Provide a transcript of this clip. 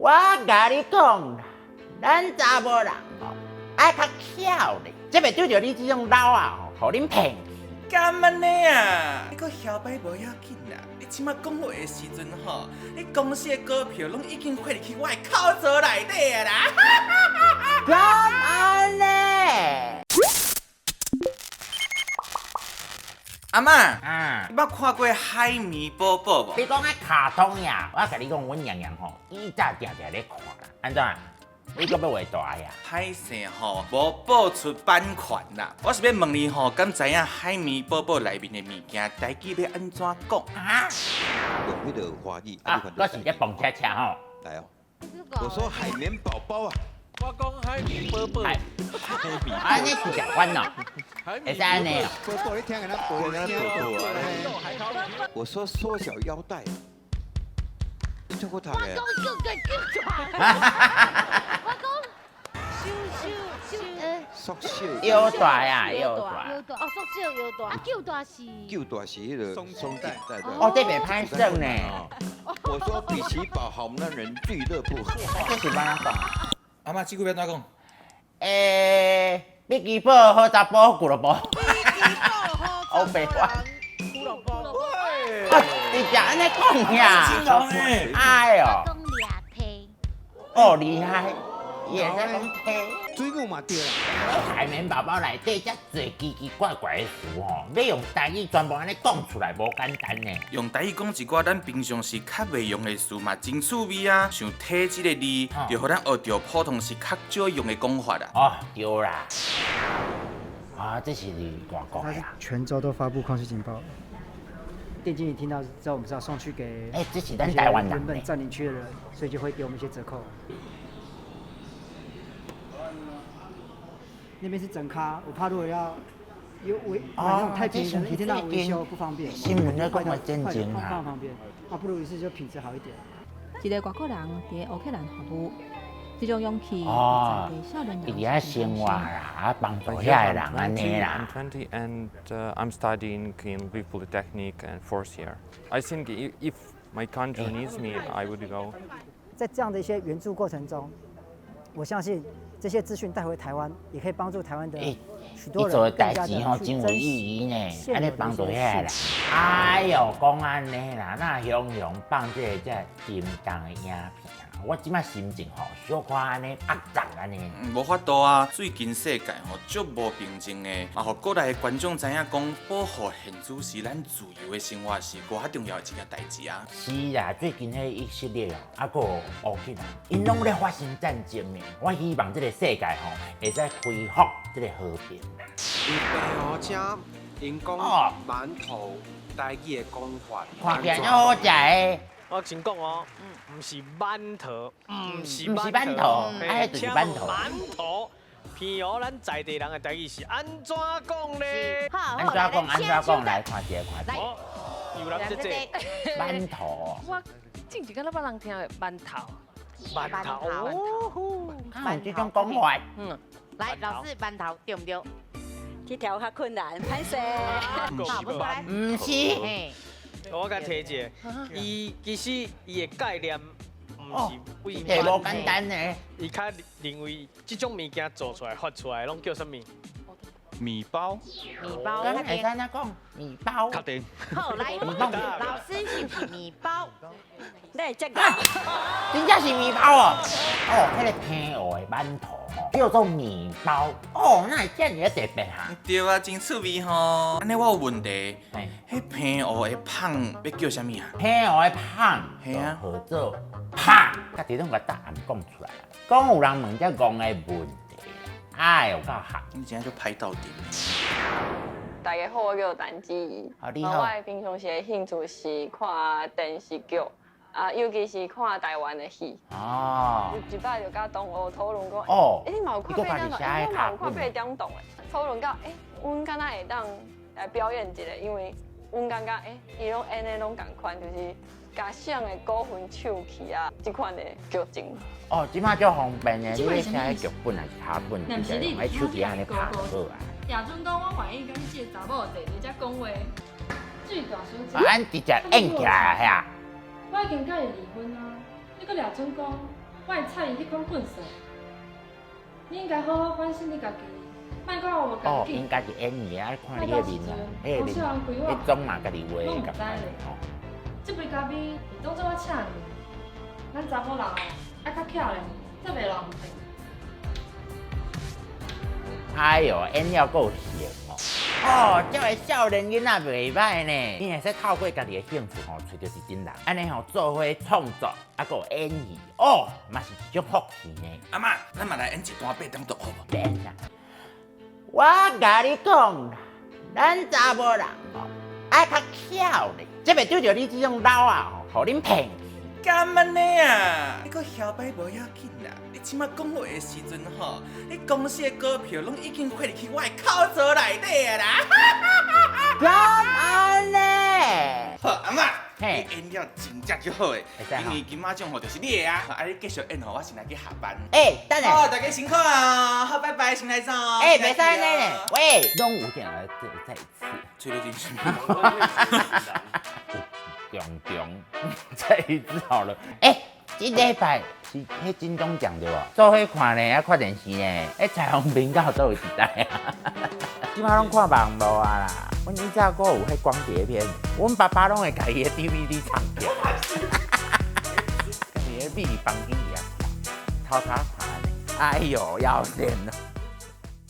我共你講啦，咱查某人吼愛較巧咧，才袂拄著你這種老仔吼，予恁騙去。敢按呢啊？你閣囂擺無要緊啦，你這馬講話的時陣吼，你公司的股票攏已經匯入去我的口座內底啊啦！敢按呢？阿嬤，啊，你捌看過海綿寶寶無？你講彼卡通呀？我共你講，阮娘娘吼，以早定定咧看啦。按怎？你閣欲畫大呀？歹勢吼，無播出版權啦。我是欲問你吼，敢知影海綿寶寶內面的物件，台語欲按怎講？啊？用彼个華語啊，閣是這蹦恰恰吼。來哦，我說海綿寶寶啊。我講海綿寶寶。啊，你是食慣咯？會使按呢哦。寶寶，你聽見咱寶寶啊？我說縮小腰帶，你聽過他的？我講叫叫叫我講收收收，縮小腰帶啊，腰帶。腰帶哦，縮小腰帶，啊，救大是。救大是彼个鬆緊帶。哦，這袂歹耍呢。我說比奇堡好男人俱樂部。這是按怎講？阿嬤，這句欲按怎講？比奇堡好查埔俱樂部。好白話。俱樂部。啊，直接按呢講呀。哎喲。講掠體。哦，厲害，伊會使講體。水母嘛對啦。海綿寶寶內底遮濟奇奇怪怪的詞吼，欲用台語全部按呢講出來，無簡單呢。用台語講一寡咱平常時較袂用的詞嘛，真趣味啊。像體這个字，就予咱學著普通時較少用的講法啦。哦，對啦。啊，這是佇外國的啊。全州都發布空襲警報。店經理聽到之後，我們是要送去給欸，這是咱台灣人原本佔領區的人，所以就會給我們一些折扣。那邊是整咖，我怕如果要有維買那種太便宜的，一天到晚維修不方便。新聞咧講的真正啊，放旁邊，啊不如一次就品質好一點。一个外國人佇烏克蘭服務，這種勇氣，哦，少年伊佇遐生活啦，啊幫助遐个人按呢啦。 I'm 20 and I'm studying in Lviv Polytechnic and fourth year. I think if my country needs me, I would go. 在這樣的一些援助過程中，我相信這些資訊帶回台灣，也可以幫助台灣的許多伊做的人更加代誌吼，的真有意義呢，按呢幫助遐個人。信。哎喲，講按呢啦，那雄雄放這个遮沉重的影片啊，我這馬心情吼，小可按呢壓抑按呢。無法度啊！最近世界吼足無平靜的，啊，予國內的觀眾知影講，保護現主時咱自由的生活是偌重要的一件代誌啊！是啊，最近彼以色列哦，啊，閣有烏克蘭，𪜶攏咧發生戰爭呢。我希望這个世界吼會使恢復這个和平啦。伊白予請𪜶講饅頭台語的講法，看起來足好食的。我先講哦，毋是饅頭，毋是毋是饅頭，啊，彼就是饅頭。饅頭，澎湖咱在地人的台語是按怎講咧？按怎講？按怎講？來看一下，看一下。有人這這饅頭。我進前敢若捌人聽的饅頭。饅頭。敢有這種講法？嗯。來，老師，饅頭對毋對？這條較困難，歹勢。毋是。我共提一下，伊其實伊的概念毋是為這無簡單呢。伊較認為這種物件做出來發出來，攏叫啥物？麵包。麵包。敢會使按怎講？麵包。確定。好，來，老師是毋是麵包？你會這個？真正是麵包哦。哦，彼个澎湖的饅頭吼，叫做麵包。哦，哪會遮爾特別哈？對啊，真趣味吼。按呢我有問題，彼澎湖的麭欲叫啥物啊？澎湖的麭，嘿啊，號做麭，家己攏共答案講出來啦。講有人問這戇的問題，哎呦，夠合。你真正就歹鬥陣。大家好，我叫陳子怡。哦，你好。我的平常時的興趣是看電視劇，啊，尤其是看台灣的戲。有一擺就佮同學討論講，欸，你嘛有看八點檔？欸，我嘛有看八點檔的。討論到，欸，阮敢若會當來表演一下，因為阮感覺，欸，伊攏演的攏仝款，就是共誰的股份搶去啊，這款的劇情。哦，這馬足方便的，你欲寫劇本還是腳本，直接用彼手機按呢拍就好啊。也准講，我願意佮這个查某坐佇遮講話。水大小姐，啊，按直接演起來啊，遐。我已經佮伊離婚啊，你閣掠準講，我會睬伊彼款笨耍。你應該好好反省你家己，莫閣烏白哦，家己。應該是演戲啊，看你彼面啊，彼個面，彼種嘛家己畫的共款吼。這杯咖啡是當做我請你，咱查某人哦，愛較巧咧，才袂浪費。哎喲，演了閣有型哦。哦，這个少年囡仔袂䆀呢，你會使透過家己的興趣吼，揣著一陣人，按呢吼做伙創作，啊，閣有演戲，哦，嘛是一種福氣呢。阿嬤，咱嘛來演一段八點檔好無？演啥？我共你講啦，咱查某人吼，愛較巧咧，才袂拄著你這種老仔吼，予恁騙去。敢按呢啊？你閣囂擺無要緊啦！你這馬講話的時陣吼，你公司的股票攏已經匯入去我的口座內底啊啦！敢按呢？好，阿嬤，你演了真正足好的，因為金馬獎吼就是你的啊！啊，你繼續演吼，我先來去下班。欸，等下。好，大家辛苦啊！好，拜拜，先來走。欸，袂使按呢，喂，攏有點來再一次。吹得進去。中中，再一次好了。欸，這禮拜是彼金鐘獎對無？做伙看呢，啊看電視呢。欸，彩虹頻道都有一台啊。這馬攏看網路啊啦。阮以前閣有彼光碟片，阮爸爸攏會共伊的 DVD 藏起來。家己咧秘佇房間裡遐看，偷偷看呢。哎喲，夭壽了。